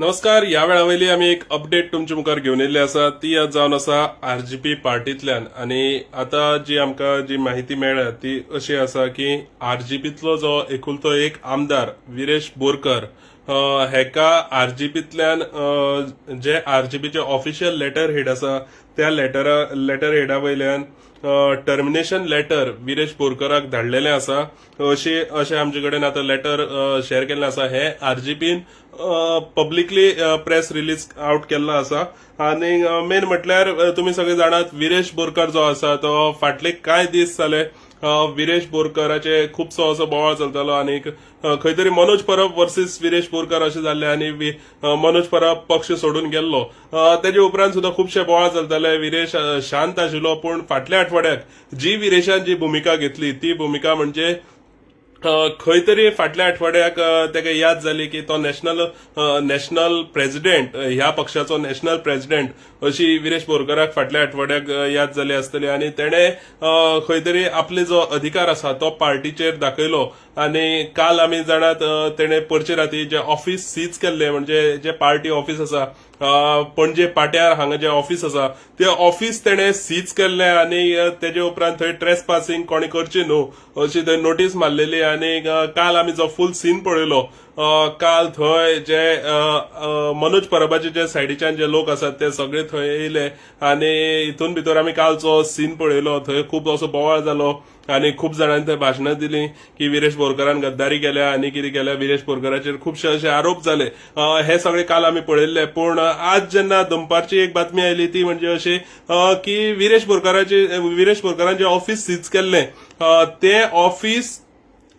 नमस्कार. ह्या वेळा वयली आमी एक अपडेट तुमच्या मुखार घेवन येयल्ली आसा, ती आज जावन आसा आरजीपी पार्टींतल्यान. आनी आतां जी आमकां जी माहिती मेळ्ळ्या ती अशी आसा की आरजीपींतलो जो एकुलतो एक आमदार विरेश बोरकर हेका आरजीपींतल्यान जे आरजीपीचे ऑफिशियल लेटर हेड आसा त्या लेटर हेडा वयल्यान टर्मिनेशन लेटर विरेश बोरकराक धाडलेलें आसा, अशें आमचे कडेन आतां लेटर शेअर केल्लें आसा. हें आरजीपीन पब्लिकली प्रेस रिलीज आउट केल्लो आसा. आनी मेन म्हटल्यार तुमी सगळे जाणात, विरेश बोरकर जो आसा तो फाटले कांय दीस जाले विरेश बोरकराचे खुबसो असो बोवाळ चलतालो आनी खंय तरी मनोज परब वर्सीस विरेश बोरकर अशें जाल्लें आनी मनोज परब पक्ष सोडून गेल्लो. तेजे उपरांत सुद्दां खुबशे बोवाळ चलताले. विरेश शांत आशिल्लो, पूण फाटल्या आठवड्याक जी विरेशान जी भुमिका घेतली ती भुमिका म्हणजे खंय तरी फाटल्या आठवड्याक ताका याद जाली की तो नॅशनल प्रेसिडेंट, ह्या पक्षाचो नॅशनल प्रेसिडेंट अशी विरेश बोरकराक फाटल्या आठवड्याक याद जाली आसतली आनी तेणे खंय तरी आपले जो अधिकार आसा तो पार्टीचेर दाखयलो. आनी काल आमी जाणात, तेणे परचे राती जे ऑफिस सीज केल्ले, म्हणजे जे पार्टी ऑफिस आसा पणजे पाट्यार हांगा जे ऑफिस आसा ते ऑफिस तेणे सीज केल्ले आनी तेजे उपरांत थंय ट्रेस पासिंग कोणी करची न्हू अशी थंय नोटीस मारलेली. आनी काल आमी जो फूल सीन पळयलो, काल थंय जे मनोज परबाचे जे सायडीच्यान जे लोक आसात ते सगळे थंय येयले आनी हितून भितर आमी कालचो सीन पळयलो. थंय खूब असो बोवाळ जालो आनी खूब जाणांनी थंय भाशणां दिली की विरेश बोरकरान गद्दारी केल्या आनी कितें केल्या. विरेश बोरकराचेर खुबशे अशे आरोप जाले. हे सगळे काल आमी पळयल्ले. पूण आज जेन्ना दनपारची एक बातमी आयली ती म्हणजे अशी की विरेश बोरकरान जे ऑफिस सीज केल्लें तें ऑफिस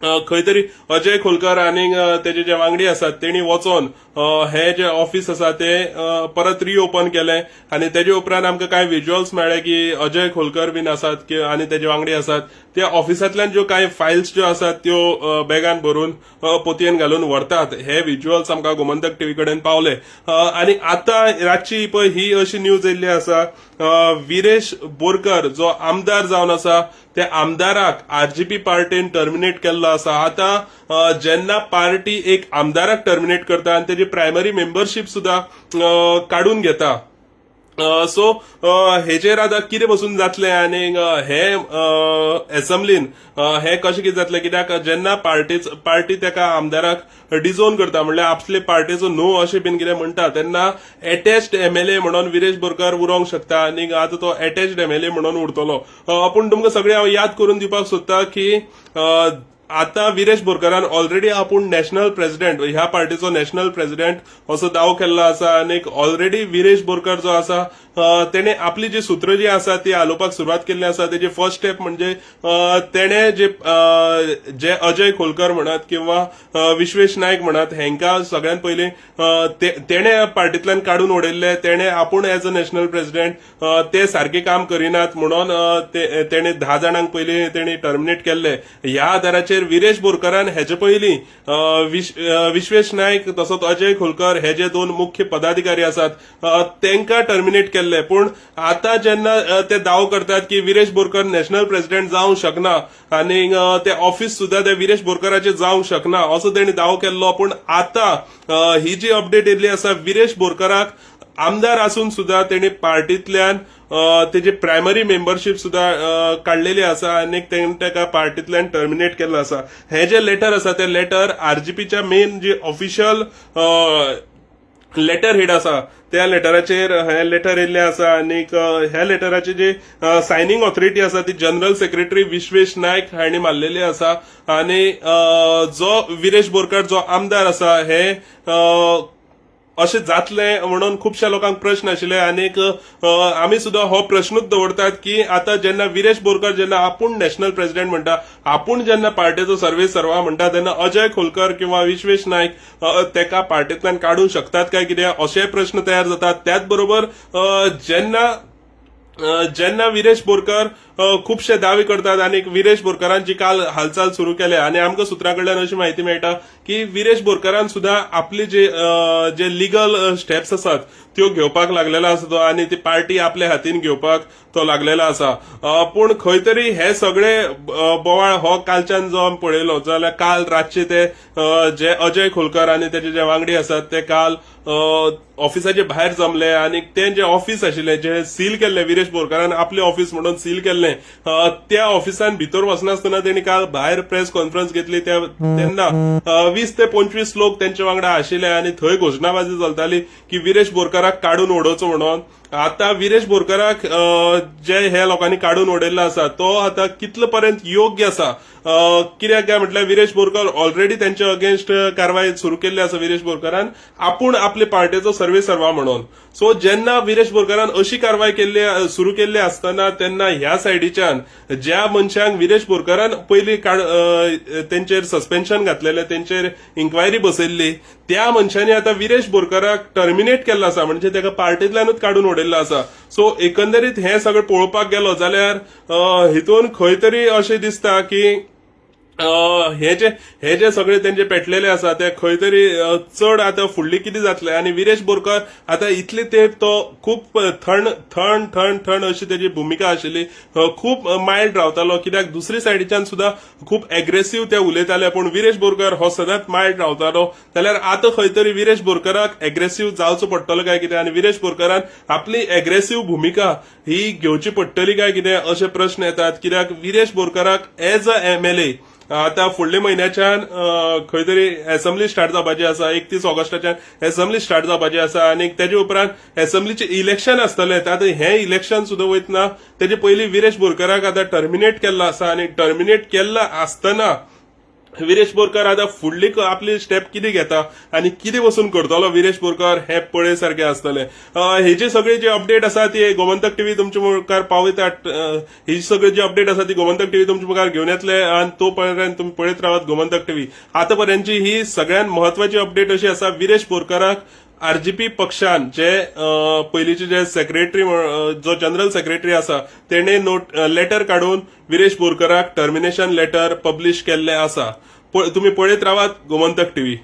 खंय तरी अजय खोलकर आनी तेजे जे वांगडी आसात तेणी वचोन हे जे ऑफिस आसा ते परत रिओपन केलें. आनी तेजे उपरांत आमकां कांय विज्युअल्स मेळ्ळे की अजय खोलकर बीन आसात की आनी तेजे वांगडी आसात त्या ऑफिसांतल्यान ज्यो कांय फायल्स ज्यो आसात त्यो बॅगान भरून, पोतयेन घालून व्हरतात. हे विज्युअल्स आमकां गोमंतक टीव्ही कडेन पावले. आनी आतां रातची पळय ही अशी न्यूज येयल्ली आसा, विरेश बोरकर जो आमदार जावन आसा त्या आमदाराक आरजीपी पार्टीन टर्मिनेट केल्लो आसा. आतां जेन्ना पार्टी एक आमदाराक टर्मिनेट करता आनी तेजी प्रायमरी मेंबरशीप सुद्दां काडून घेता, सो हेचेर आतां कितें पसून जातलें आनी हे एसेंब्लीन हें कशें कितें जातलें? कित्याक जेन्ना पार्टी तेका आमदाराक डिझोन करता, म्हणल्यार आपले पार्टीचो न्हू अशें बीन कितें म्हणटा, तेन्ना एटॅच्ड एमएलए म्हणून विरेश बोरकर उरोंक शकता आनी आतां तो एटॅच्ड एमएलए म्हणून उरतलो. पूण तुमकां सगळें हांव याद करून दिवपाक सोदता की आतां विरेश बोरकरान ऑलरेडी आपूण नॅशनल प्रेसिडेंट, ह्या पार्टीचो नॅशनल प्रेसिडेंट असो दावो केल्लो आसा आनी ऑलरेडी विरेश बोरकर जो आसा तेणे आपली जी सुत्र जी आसा ती हालोवपाक सुरवात केल्ली आसा. तेजी फर्स्ट स्टेप म्हणजे तेणे जे जे अजय खोलकर म्हणत किंवा विश्वेश नायक म्हणत हेंकां सगळ्यात पयलीं तेणे पार्टींतल्यान काडून उडयल्ले. तेणे आपूण एज अ नॅशनल प्रेसिडेंट ते सारके काम करिनात म्हणून तेणे 10 जाणांक पयलीं तेणे टर्मिनेट केल्ले. ह्या आधाराचेर विरेश बोरकरान हेचे पयलीं विश्वेश नायक तसोच अजय खोलकर हे जे दोन मुख्य पदाधिकारी आसात तेंकां टर्मिनेट केल्ले. पूण आतां जेन्ना ते दावो करतात की विरेश बोरकर नॅशनल प्रेसिडेंट जावंक शकना आनी ते ऑफिस सुद्दां ते विरेश बोरकराचे जावंक शकना असो तेणी दावो केल्लो, पूण आतां ही जी अपडेट येयल्ली आसा, विरेश बोरकराक आमदार आसून सुद्दां तेणी पार्टींतल्यान तेजी प्रायमरी मेंबरशीप सुद्दां काडलेली आसा आनी तेणी ताका पार्टींतल्यान टर्मिनेट केल्लो आसा. हे जे लेटर आसा ते लेटर आरजीपीच्या मेन जी ऑफिशियल लेटर हेड आसा त्या लेटराचेर हे लेटर येयल्लें आसा. आनीक ह्या लेटराची जी सायनींग ऑथॉरिटी आसा ती जनरल सेक्रेटरी विश्वेश नायक हांणी मारलेली आसा. आनी जो विरेश बोरकर जो आमदार आसा, हे अशें जातलें म्हणून खुबश्या लोकांक प्रश्न आशिल्ले. आनीक आमी सुद्दां हो प्रश्नूच दवरतात की आतां जेन्ना विरेश बोरकर जेन्ना आपूण नॅशनल प्रेसिडेंट म्हणटा, आपूण जेन्ना पार्टेचो सर्वे सर्वा म्हणटा, तेन्ना अजय खोलकर किंवा विश्वेश नायक तेका पार्टींतल्यान काडूंक शकतात काय कितें अशेय प्रश्न तयार जातात. त्याच बरोबर जेन्ना जेन्ना विरेश बोरकर खुबशे दावे करतात आनी विरेश बोरकारान जी काल हालचाल सुरू केल्या आनी आमकां सुत्रां कडल्यान अशी म्हायती मेळटा की विरेश बोरकारान सुद्दां आपली जे जे लिगल स्टेप्स आसात त्यो घेवपाक लागलेलो आसा तो आनी ती पार्टी आपल्या हातीन घेवपाक तो लागलेलो आसा. पूण खंय तरी हे सगळे बोवाळ हो कालच्यान जो आमी पळयलो जाल्यार काल रातचे ते जे अजय खोलकर आनी तेजे जे वांगडी आसात ते काल ऑफिसाचे भायर जमले आनी ते जे ऑफिस आशिल्लें जे सील केल्लें, विरेश बोरकारान आपलें ऑफिस म्हणून सील केल्लें, त्या ऑफिसान भितर वचनासतना तेणी काल भायर प्रेस कॉन्फरन्स घेतली. त्या तेन्ना 20 ते 25 लोक तेंच्या वांगडा आशिल्ले आनी थंय घोशणाबाजी चलताली की विरेश बोरकाराक काडून उडोवचो म्हणून. आता विरेश बोरकाराक जे हे लोकांनी काडून उडयल्लो आसा तो आता कितले पर्यंत योग्य आसा? कित्याक काय म्हटल्यार विरेश बोरकर ऑलरेडी तेंच्या अगेन्स्ट कारवाय सुरू केल्ली आसा विरेश बोरकारान आपूण आपले पार्टेचो सर्वेसर्वा म्हणून. सो जेन्ना विरेश बोरकारान अशी कारवाय केल्ली, सुरू केल्ली आसतना तेन्ना ह्या सायडीच्यान ज्या मनशांक विरेश बोरकारान पयलीं तेंचेर सस्पेन्शन घातलेलें, तेंचेर इन्क्वायरी बसयल्ली, त्या मनशांनी आतां विरेश बोरकाराक टर्मिनेट केल्लो आसा, म्हणजे ताका पार्टींतल्यानूच काडून उडयल्लो आसा. सो एकंदरीत हें सगळें पळोवपाक गेलो जाल्यार हितून खंय तरी अशें दिसता की हे जे सगळे तेंचे पेटलेले आसा ते खंय तरी चड आतां फुडली कितें जातलें. आनी विरेश बोरकर आतां इतले तेंप तो खूब थंड थंड थंड थंड अशी तेजी भुमिका आशिल्ली, खूब मायल्ड रावतालो, कित्याक दुसरी सायडीच्यान सुद्दां खूब एग्रेसीव ते उलयताले, पूण विरेश बोरकर हो सदांच मायल्ड रावतालो. जाल्यार आतां खंय तरी विरेश बोरकराक एग्रेसीव जावचो पडटलो काय कितें आनी विरेश बोरकरान आपली एग्रेसीव भुमिका ही घेवची पडटली काय कितें अशे प्रश्न येतात. कित्याक विरेश बोरकराक एज अ एमएलए आता फुडल्या म्हयन्याच्यान खंय तरी एसेंब्ली स्टार्ट जावपाची आसा, 31 ऑगस्टाच्यान एसेंब्ली स्टार्ट जावपाची आसा आनी तेजे उपरांत एसेंब्लीचे इलेक्शन आसतलें. आतां हें इलेक्शन सुद्दां वयतना तेजे पयलीं विरेश बोरकराक आतां टर्मिनेट केल्लो आसा आनी टर्मिनेट केल्लो आसतना विरेश बोरकर आतां फुडली आपली स्टेप कितें घेता आनी कितें वचून करतलो विरेश बोरकर हें पळय सारकें आसतलें. हेजी सगळी जी अपडेट आसा ती गोमंतक टीव्ही तुमच्या मुखार पावयता. ही सगळी जी अपडेट आसा ती गोमंतक टीव्ही तुमच्या मुखार घेवन येतले आनी तो पर्यंत तुमी पळयत रावात गोमंतक टीव्ही. आतां पर्यंतची ही सगळ्यात म्हत्वाची अपडेट अशी आसा, विरेश बोरकराक आरजीपी पक्षान जे पयलींचे जे सेक्रेटरी, जो जनरल सेक्रेटरी आसा, तेणे नोट लेटर काडून विरेश बोरकराक टर्मिनेशन लेटर पब्लिश केल्लें आसा. तुमी पळयत रावात गोमंतक टीव्ही.